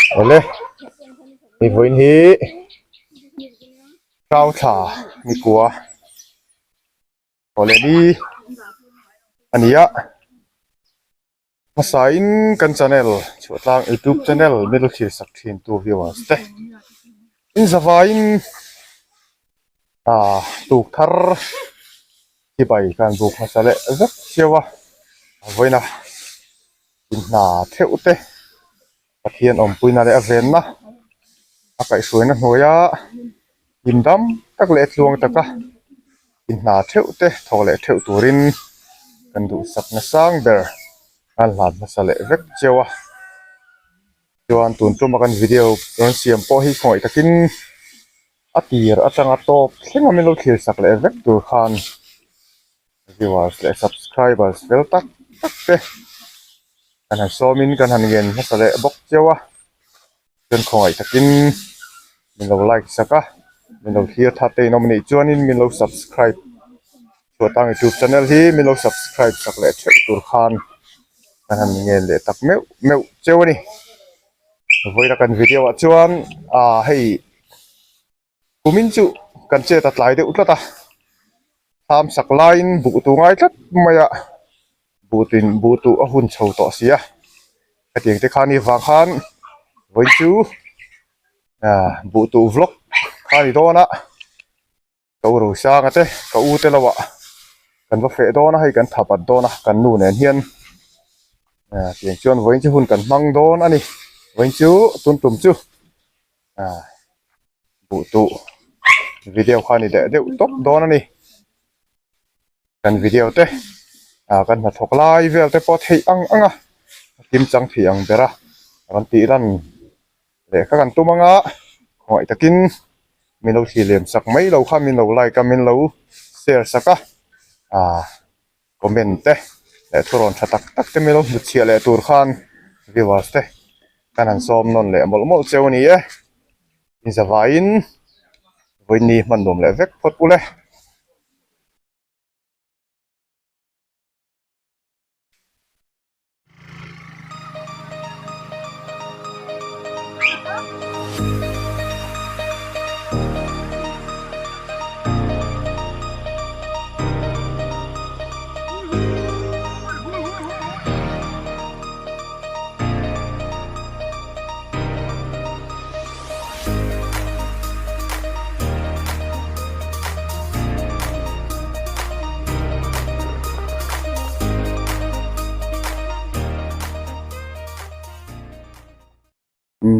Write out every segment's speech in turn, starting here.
Awle hei vawiin hi kau thla nikua awle ni a ni a hmasa in kan channel chhuah tlang youtube channel middle thlir sak thin tu viewers te in zavaiin ah tuk thar chibai khan buk hmasa leh vek chiau a vawiin a. Inhna theuh te Pathian awmpuina leh a venna a kaihhruaina hnuaia indam tak leh tluang taka inhna theuh te thawk leh theuh turin kan duhsakna sang ber a hlan hmasa leh vek chiau a chuan tun tuma kan video rawn siam pawh hi khawngaih takin a tir atanga tawp thleng a min lo thlir sak leh vek tur khan. Viewers leh subscribers fel tak tak te kan han sawmin kan han ngen hmasa leh bawk chiau a chuan khawngaih takin min lo like sak a min lo thlir that te in awm anih chuanin min lo subscribe chhuah tang youtube channel hi min lo subscribe sak leh theuh tur khan kan han ngen leh tak meuh meuh chiau a ni vawiin a kan video ah chuan ah hei. Kumin chu kan chet a tlai deuh tlat a, thlam sak laiin buh tu ngai tlat mai a, buh tin buh tuh a hun chho tawh si a, hetiang te khan ni vang khan vawiin chu ah buh tuh vlog kha a ni dawn a, ka u Rosanga te ka u te lo ah kan va feh dawn a hei kan tha pat dawn a kan nu nen hian ah tiang chuan vawiin chu hun kan hmang dawn a ni vawiin chu tun tum chu. Ah buh tuh video kha a ni leh deuh tawp dawn a ni kan video te ah kan hnathawk lai vel te pawh theih ang ang a kim chang thei ang ber a rawn tih lan leh kha kan tum ang a khawngaih takin min lo thli lem sak mai lo kha min lo like a min lo share sak a ah. Comment te leh thurawn tha tak tak te milo hnutchhiah leh tur khan viewers te kan han sawm nawn leh mawlh mawlh cheu a ni e. Inzavaiin vawiin ni hman nuam leh vek phawt ule.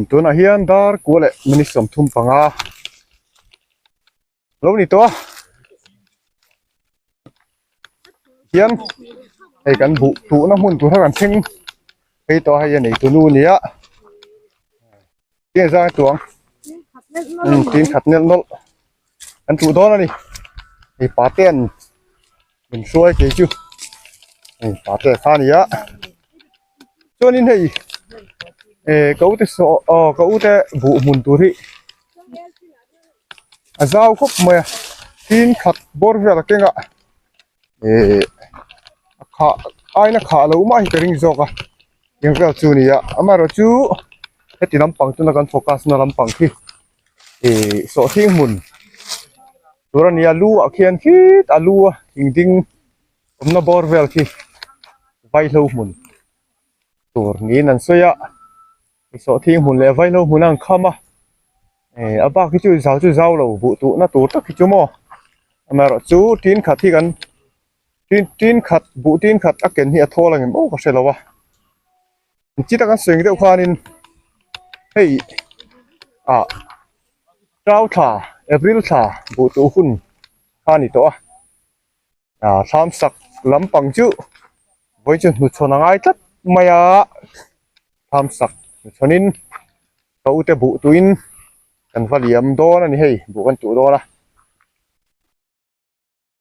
Tunah hian dar kua leh minute 35 lo ni tawh a hian hei kan buh tuhna hmun tur kha kan thleng phei tawh a hei a neitu nu a ni a tinge zang tuang tin khat nelh nawlh an tuh dawn a ni hei pate an min hruai kei chu hei pate kha a ni a chuanin hei eh ka ute saw aw ka ute buh hmun tur hi a zau khawp mai a tin khat bawr vel a keng a eh a khah aina khah loh mah hi ka ring zawk a eng vel chu a ni a amaherawhchu heti lampang tuna kan focus na lampang khi ih sawhthing hmun tur a ni a lu ah khian khit a lu a thing ding awmna bawr vel khi vaihlo hmun tur niin an sawi a sawhthing hmun leh vaihlo hmun a an kham a eh a bak hi chu zau chu zau lo buh tuhna tur tak hi chu maw amaherawhchu tin khat hi kan tin tin khat buh tin khat a ken hi a thawl ang em aw ka hre lo a chi taka seng deuh khanin hei ah tau thla april thla buh tuh hun kha a ni tawh a ah thlam sak lampang chu vawi chu hnuchhawn a ngai tlat mai a thlam sak hnuchhawnin ka ute buh tuin kan va liam dawn a ni hei buh kan tuh dawn a.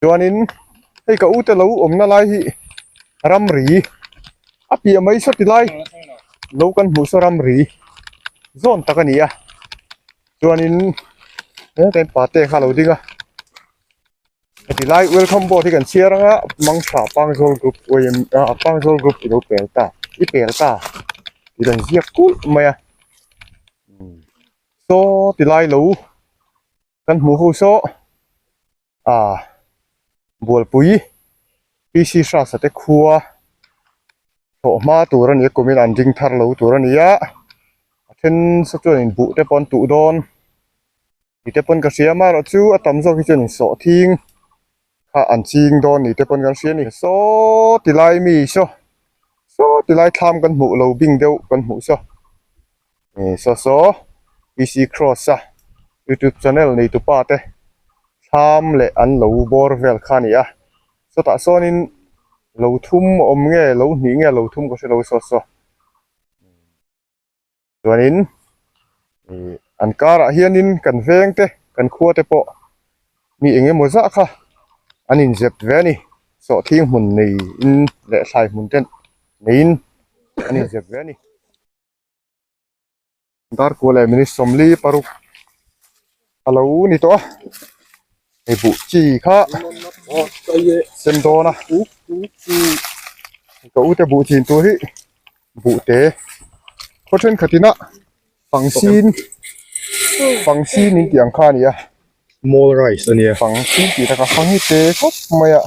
Chuanin hei ka ute lo awmna lai hi ramri a piah mai saw ti lai lo kan hmuh saw ramri zawn tak a ni a chuanin hetlai pate kha a lo ding a heti lai welcome board hi kan chhiar ang a Mangtha Pangzawl group ah Pangzawl group i lo pel ta i pel ta tih kan ziak kulh mai a. Saw ti lai lo kan hmuh ho saw ah bualpui PC Hrasa te khua thawh hma tur a ni a kumin an ding thar lo tur a ni a a then saw chuan in buh te pawh an tuh dawn tih te pawn ka hria amaherawh chu a tam zawk hi chuan in sawhthing kha an ching dawn ni te pawn kan hria a ni. Saw ti lai mi saw saw ti lai thlam kan hmuh lo bing deuh kan hmuh saw ih saw saw PC Cross a youtube channel nei tu pa te thlam leh an lo bawr vel kha a ni a sawtah sawnin lo thum awm nge lo hnih nge lo thum ka hre lo saw saw. Chuanin ih an karah hianin kan veng te kan khua te pawh mi eng emaw zah kha an inzep ve a ni sawhthing hmun neiin leh thlai hmun te neiin an inzep ve a ni. Darkua leh minute sawmli paruk a lo ni tawh a hei buh chi kha sen dawn a ka ute buh chin tur hi buh te khaw thenkhat ina pangsin pangsin in tih ang kha a ni a small rice a nia pangsin tih takah fang hi te khawp mai a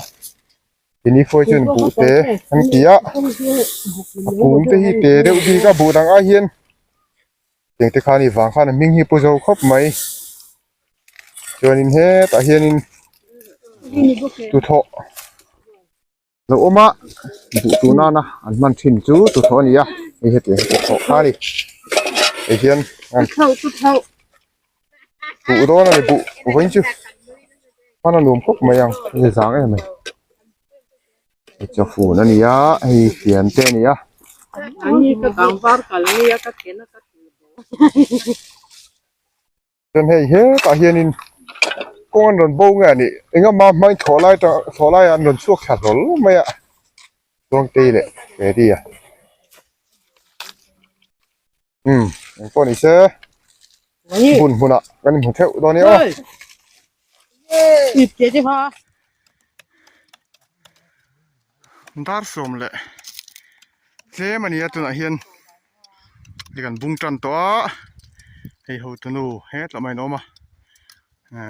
Ini khawi chuan buh te an ti a a kung te hi te deuh bik a buh dang ai hian Tiang te khan i vang khan a hming hi pu zo khawp mai chuanin hetah hianin tuthawh lo awm a duh tur nana an hman thin chu tuthawh a ni a hei hetiang hi tuthawh kha a ni hei hian duh dawn a ni buh vawiin chu hman a nuam khawp mai ang hei zang em mai. Chawfun a ni a hei fian te a ni a. Chuan hei hetah hianin kawng an rawn bo nge a nih engemaw hmain thlawh lai atang thlawh laiah an rawn chhuak thla hlawl mai a Chuangtei leh Freddy a umm engpawh ni se hmun hmunah kan inhmu theuh dawn nia aw. Dar sawm leh tlem a ni a tunah hian hei kan bung tan tawh a hei hotunu hetah mai an awm a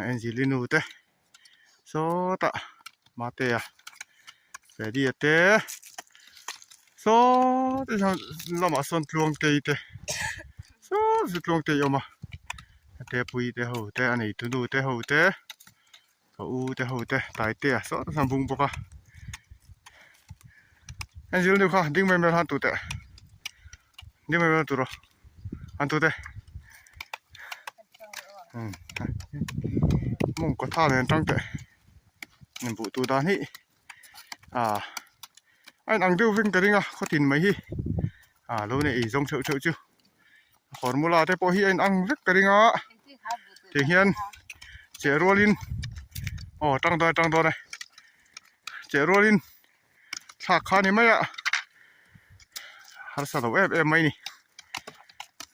Angelina nu te sawtah Matea Freddy-a te saw lamah sawn Tluangtei te saw Tluangtei a awm a Tepui te ho te a neitunu te ho te. Ka u te ho te Taitea saw tak hian a bung bawk a Angel nu kha ding mai mai han tu teh ding mai mai han tu rawh han tu teh umm mawng kaw tha nen tang teh buh tu dan hi ah a inang deuh vek ka ring a khawtin mai hi ah lo nei ei zawng theuh theuh chu formula te pawh hi a inang vek ka ring a tiang hian cheh rualin aw tang dawn e tang dawn e cheh rualin thlak kha a ni mai a harsa lo em em mai a ni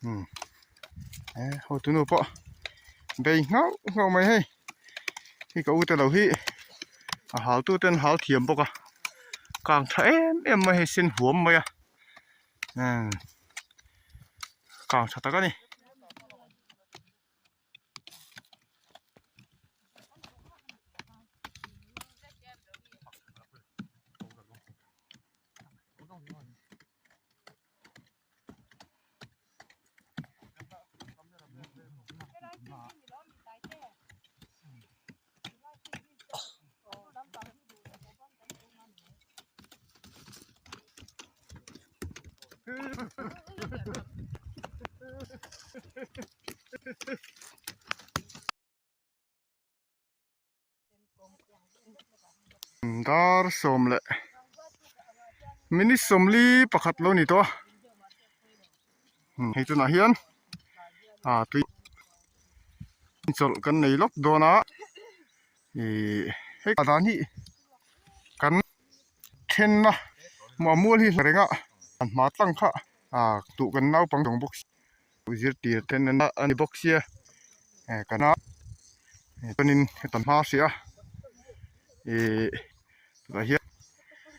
umm e hotunu pawh bei nghauh nghauh mai hei hei ka u te lo hi a hal tu ten hal thiam bawk a kang tha em em mai hei sen huam mai a umm kang tha tak a ni. Dar sawm leh minute sawmli pakhat lo ni tawh a hei tunah hian ah tui chawlh kan nei lawk dawn a ih hei dan hi kan thenna mual hi reng a an hma tlang kha ah duh kan naupang dawng bawk zirtir ten a ni bawk sia kan a chuanin heta hma hrih a ih tunah hian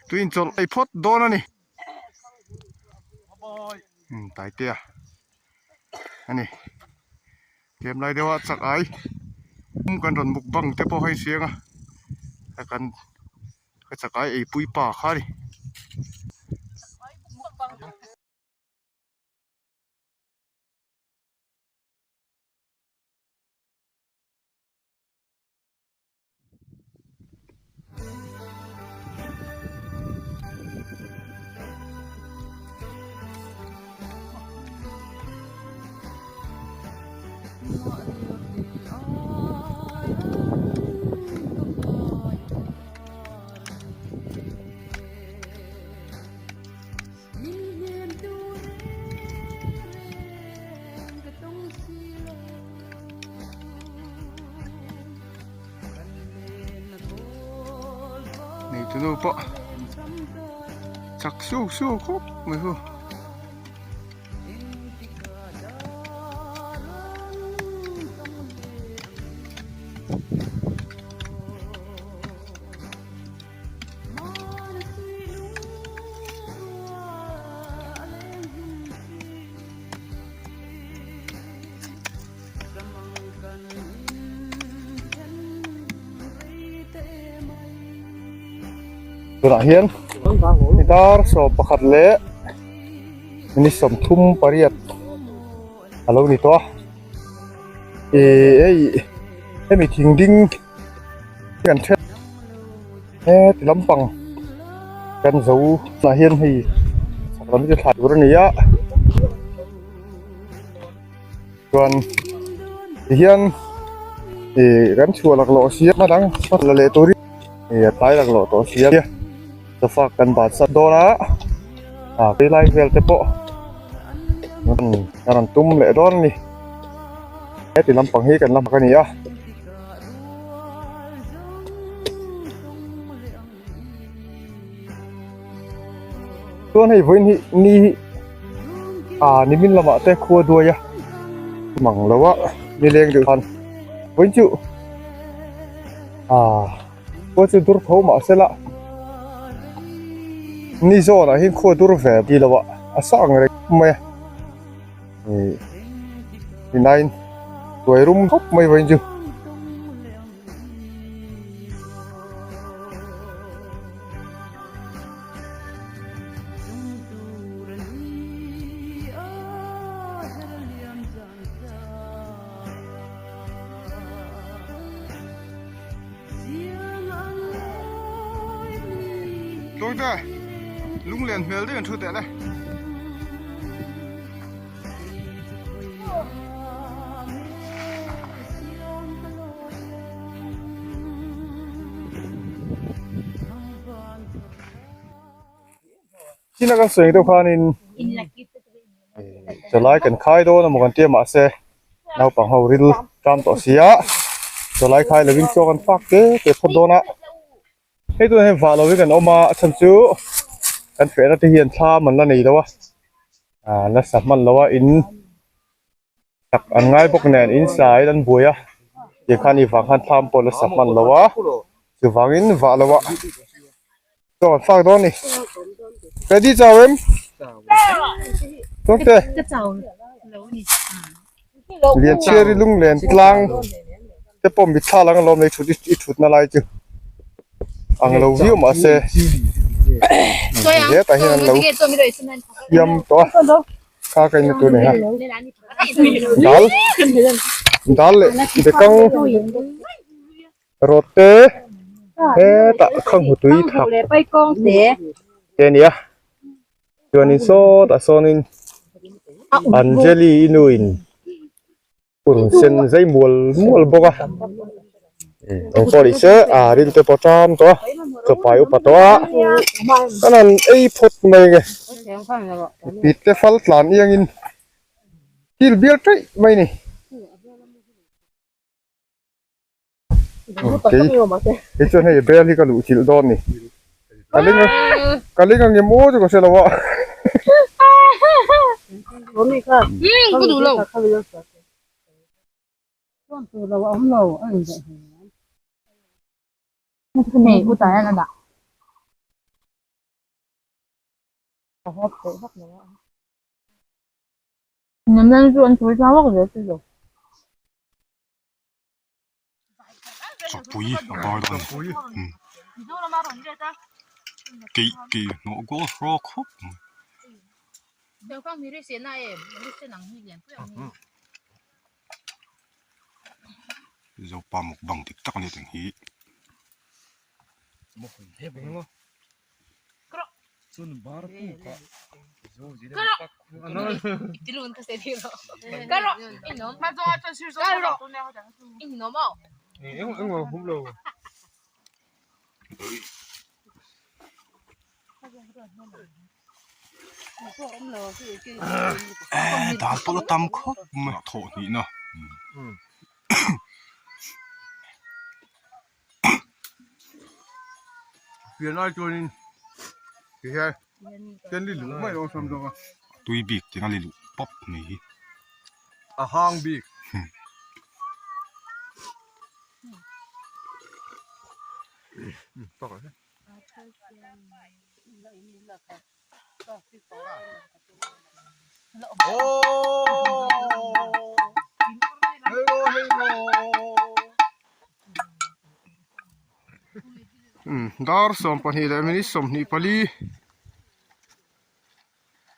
tui inchawlh ei phawt dawn a ni taitea a ni. Tlem lai deuha chak ai kan rawn mukbang te pawh kha a insiam a kan ka chakai eipui pa kha a ni. Nei tu nu pawh chak siau siau khawp mai hu. Tunah hian dar sawm pakhat leh minute sawmthum pariat a lo ni tawh a ih hei hemi thing ding kan hriat heti lampang kan zo tunah hian hei chhak lam hi chu thla tur a ni a. Chuan tihian ih kan chhuah laklawh si a hma dang la leh turin ih a tlai laklawh tawh si a sofa kan bat sat dawn a ah helai vel te pawh a rawn tum leh dawn a ni heti lampang hi kan la hmak a ni a. Chuan hei vawiin hi ni hi ah nimin lamah te khua duai a mang lo a nileng deuh khan vawiin chu ah khua chu dur tho mah se la ni zawnah hian khua dur ve ti lo a a sang reng mai a ih nine tuai rum khawp mai vawiin chu. Tawngte lunglen hmel deuh an thu teh le. China kan sawi deuh khanin chawlai kan khai dawn emaw kan tia mahse naupang ho ril ṭam tawh si a chawlai khai lovin chaw kan fak te te phawt dawn a hei tunah hian vah lovin kan awm a a chhan chu kan fehna te hian thlam an la nei lo a ah la sa hman lo a in Tak an ngai bawk nen in sa in an buai a tikhan i vang khan thlam pawh la sa hman lo a chuvangin vah lo a chaw an fak dawn a ni ready chau em chuangte Lianchhiari lunglen tlang te pawh mitthla lang alawm lei thut i thutna lai chu ang lo viau mahse hetah hian an lo siam tawh a. Kha ka in tur ni ha dal dal leh bekang rawt te hetah khanghu tui thak te a ni a chuanin sawtah sawnin Anjali i nu in Purun sen zai mual mual bawk a eng pawh ni se a ril te pawh ṭam tawh a chapai upa tawh a kan han ei phawt mai nge pit te fal tlan iangin thil bial ṭaih mai a ni. Kei chuan hei bel hi ka luh chilh dawn ni ka ling a ka ling ang em aw chu ka hre lo a Chawpui a bar dawn a ni umm keih keih hnawh goal hrawk khawp mai. Zopa mukbang dik tak a ni teng hi. Dan pawh la tam khawp mai a thawh hnihna. Pian lai chuanin ti hian ken li luh mai awlsam zawk a. Tui bik tina li luh pawp mai hi. A hang bik. Dar 12 leh minute 24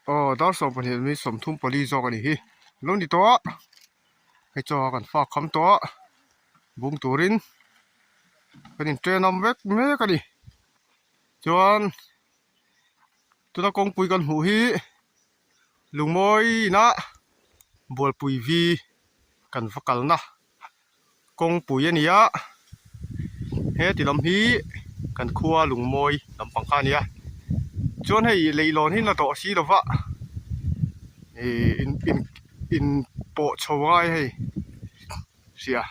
aw dar 12 leh minute 34 zawk a ni hi lo ni tawh a hei chaw kan fak kham tawh a bung turin kan inṭenawm vek mek a ni chuan. Tuna kawngpui kan hmuh hi lungmawi inah bualpui vi kan va kalna kawngpui a ni a he ti lam hi kan khua lungmawi lampang kha a ni a chuan hei leihlawn hi la tawh si lova ih in in in pawh chho ngai hei hria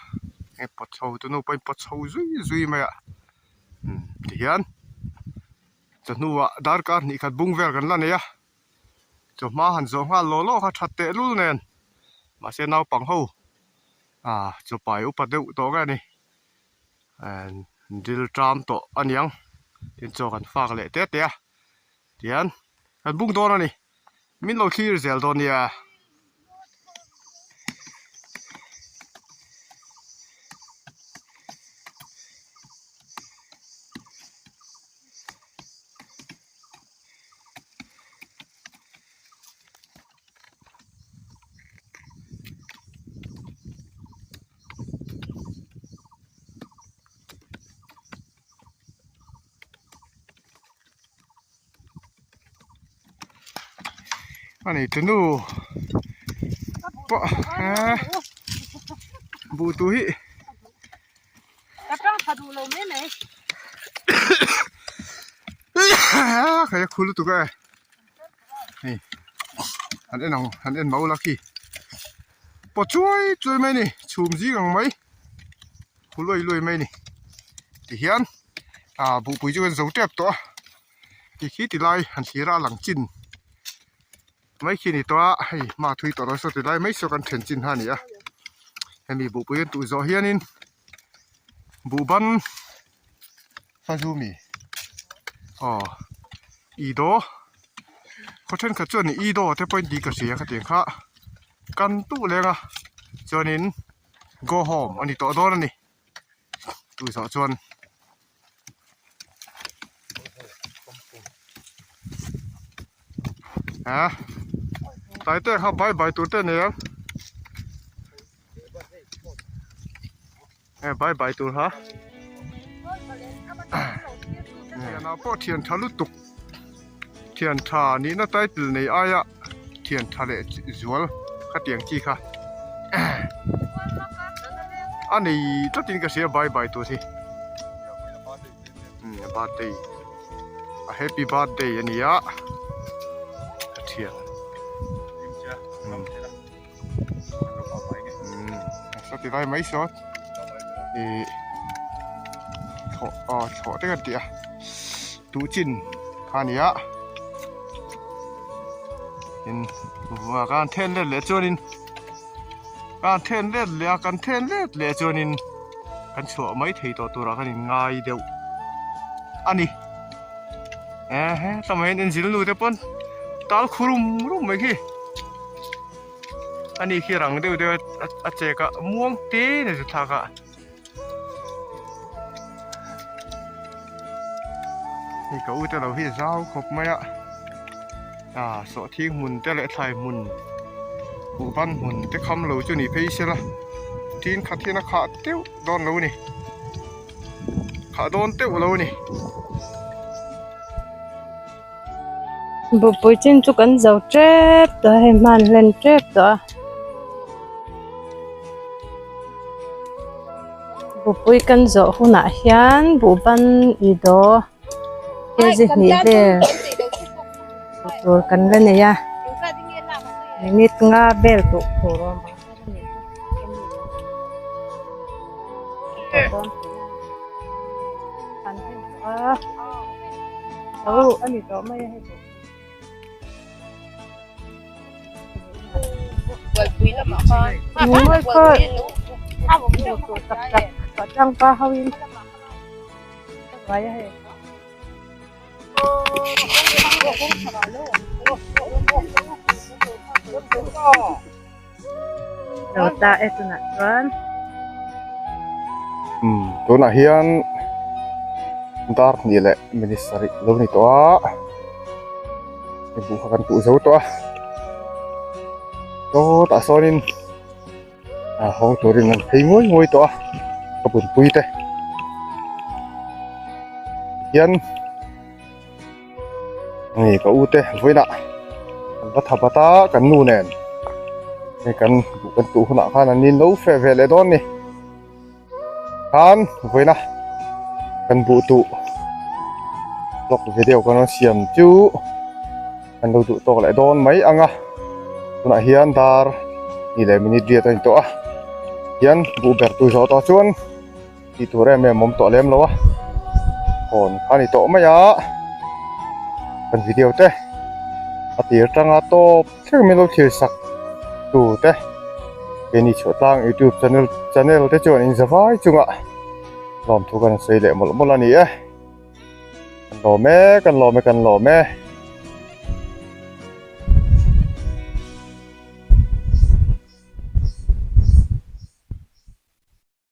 hei pawt chho tu nu pawh in pawt chho zui zui mai a umm tihian. Chawhnuah darkar hnih khat bung vel kan la nei a, chawhma han zawh nghal law law kha that teh lul nen mahse naupang ho ah chawpai upa deuh tawh nge a ni dil ṭam tawh a niang tin chaw kan fak leh te te a tihian kan bung dawn a ni min lo thlir zel dawn nia. A nei tunu pawh buh tu hi. Ka tang tha duh lo mai mai. Khai a khu lutuk e. Hei han en ang han en mau la khi. Paw chuai chuai mai a ni chhum zing ang mai khu luai luai mai a ni. Tihian ah buhpui chu kan zo tep tawh a ti khi ti lai han thlir a a lang chin. Mai khi a ni tawh a hei hma thui tawh lo saw ti lai mai saw kan then chin kha a ni a hemi buhpui an tuh zawh hianin buhban hla mi aw i daw khaw thenkhat chuan i daw te pawhin tih ka hria khatiang kha kan tuh leng a chuanin go home a ni tawh dawn a ni tuh zawh chuan. A tlai te kha bye bye tur te a nei ang e bye bye tur ha thianah pawh thian tha lutuk thian tha nihna title nei aia thian tha leh zual khatiang chi kha a nei tlatin ka hria bye bye tur hi birthday a happy birthday a ni a ka thian saw ti lai mai saw ih thlawh aw thlawh te kan tih a tuh chin kha a ni a tin kan then let leh chuanin kan then let leh a kan then let leh chuanin kan chhuah mai thei tawh turah kan inngai deuh a ni ehe tlawmah hian inzil nu te pawn tal khu rum rum mai khi ani khi rang deuh deuh a chek a muang te in a zu thlak a. Hei ka u te lo hi a zau khawp mai a, ah sawhthing hmun te leh thlai hmun kuhvan hmun te kham lo chu ni phei sela tin khat hian a khah teuh dawn lo a ni khah dawn teuh lo a ni. Bawhpui chin chu kan zo tep tawh a hei hman hlen tep tawh a. Bupui kan zawh hunah hian buhban i daw kg hnih vel hmuh tur kan la nei a minute nga vel duh tur a awm ang a ni tawh mai a hei. Tangka ho in vai a hei lo ta e tunah chuan umm tunah hian dar hnih leh minute sarih lo ni tawh a hei buh kha kan tuh zo tawh a sawtah sawnin ah hawng turin an phei nguai nguai tawh a ka bunpui te hian hei ka u te vawiinah an va tha pat a kan nu nen hei kan buh kan tuh hunah khan an in lo feh ve leh dawn a ni khan vawiina kan buh tuh vlog video kan rawn siam chu kan lo duh tawk leh dawn mai ang a tunah hian dar ni leh minute riat a ni tawh a hian buh ber tur zawh tawh chuan tih tur em em awm tawh lem lo a hawn kha a ni tawh mai a kan video te a tir tanga tawp thleng min lo thlir sak tu te keini chhuah tlang youtube channel channel te chuan in zavai chunga lawmthu kan sawi leh mawlh mawlh a ni e kan lawm e kan lawm e kan lawm e.